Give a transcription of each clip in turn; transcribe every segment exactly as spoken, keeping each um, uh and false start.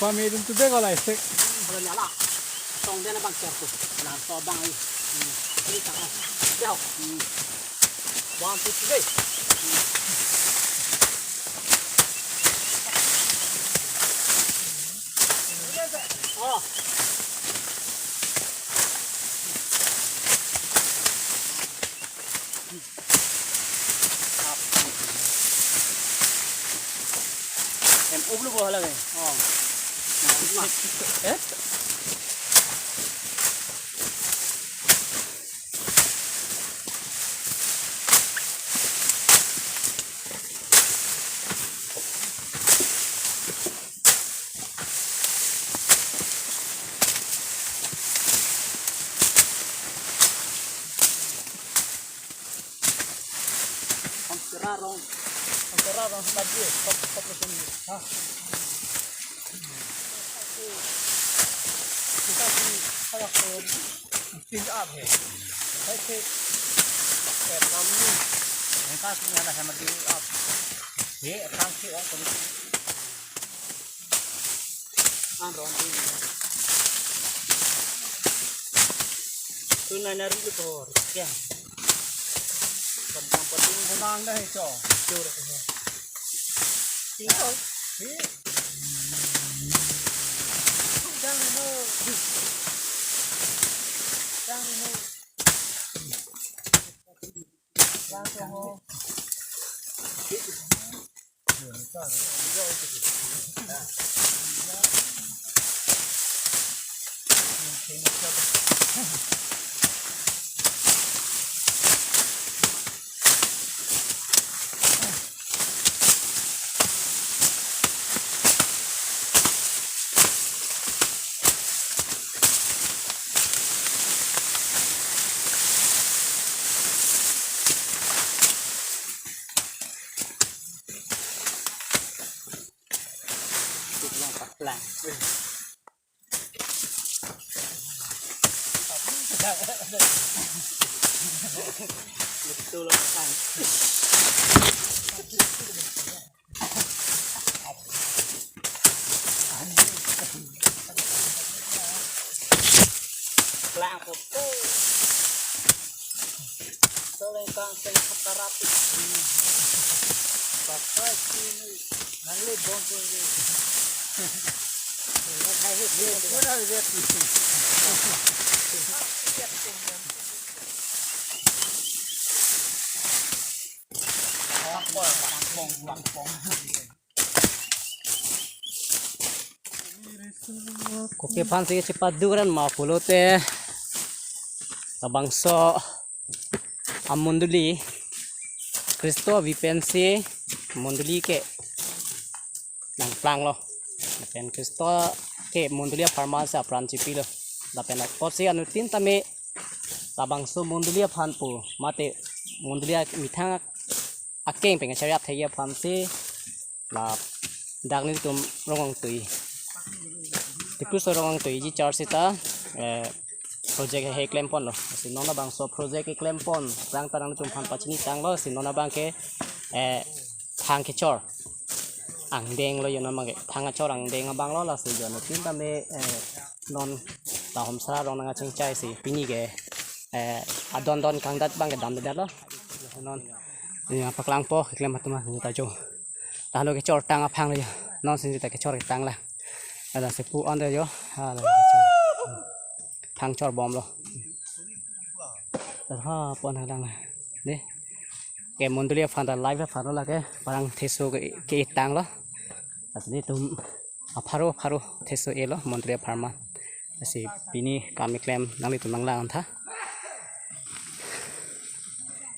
Pame dun tu bego lai sek. Kalau nyala. Tong dia na bang siap tu. Nang to bang ai. Hmm. Ini tak ai. Siap. Hmm. One, two, three. Hmm. Oh. Em, ublu bola lagi. Oh. Eh? Ang sira rong, ang sira rong sa dia, kop, kop na sini. Ha? Kita di, kita ke, tin up hai. Hai ke, ke nam ni. Ang kasi ada sama di up. He, ang si, oh, kami. An ron tin. Tu na na ri ko ya. Kon tam pa tin. Ko nang da hai cho. Cho ra ko. Tin ko. Hi. Jang no. Jang no. Jang no. Lang paklang. Ito lang paklang. Lang po po. Soleng kang seng katarati. Pakai sini. Nangli bom pun di. Nang hai hit ni. Mana lihat ni? Pangpong, pangpong, pangpong. Kopi aphan si chepaduk ran ma pulote labangso amondoli Khristo avi pensi mondoli ke nangplanglo. Lapen Khristo ke mondoli apharman si apran chipilo. Lapen apotsi anuttin tame labangso mondoli aphan pu mate mondoli amethang akeng pen kacharjap thekji aphansi ladak nelitum Ronghangtui, Diphu Soi Ronghangtui ji church sita, eh, project he klem ponlo. Si non labangso project keklem pon, rang ta nanglitum aphan pachini tanglo, si non abang ke, eh, thang kechor angdeng lo, yo non abang ke thang kechor angdeng abang lo, lasi yo anuttin tame, eh, non lahom sara rong nangkachingchai si pini ke, eh, adon don kangdat abang ke damdedetlo. Non, ya, paklangpo, keklem atum ta jo. Lahenlo kechor tang aphang lo ya. Non si ta kechor tang la. Ada sepu ande jo. Ha, la kechor. Thang chorbomlo. Ha, pon halang la. Dei. Ke mondoli aphan ta live aphan lo lake parang theso ke, ke-etanglo. Lasi nelitum apharo apharo theso elo mondoli apharman. Lasi pini kam keklem nanglitum nanglang tha.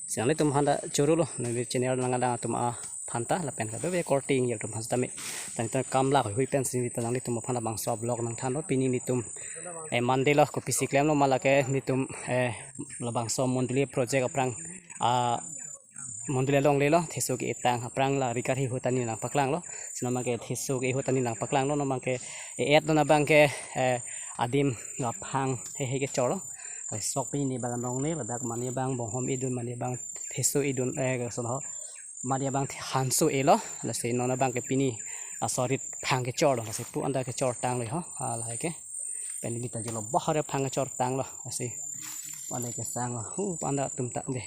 Si nanglitum aphan ta chorolo, neli channel nanglang atum aphan ta, lapen kadokave korte ingjir atum aphan sitame. Tangte kam lak hui pensi ta nanglitum aphan labangso vlog nangthanlo, pini nelitum, eh, Monday lo, kopisi klemlo ma lake nelitum, eh, labangso mondoli project aphrang, ah, mondoli alongle lo, theso ke-etang aphrang la Rikarhi ahut ta neli nangpaklanglo. Si non abang ke theso ke ahut ta neli nangpaklanglo, non abang ke e-et non abang ke, eh, adim laphang hehe kechorlo. Ai sok pini abang alongle, ladak mani abang bonghom edun, mani abang theso edun, eh, kason ho. Mani abang the-, hanso elo, lasi non abang ke pini asorit phang kechor lo, lasi pu anda kechor tanglo ho, ah, lahai ke. Pen neli ta jolo bahar phang kechor tanglo, lasi pu anda kesanglo, hu, pu anda atum ta de.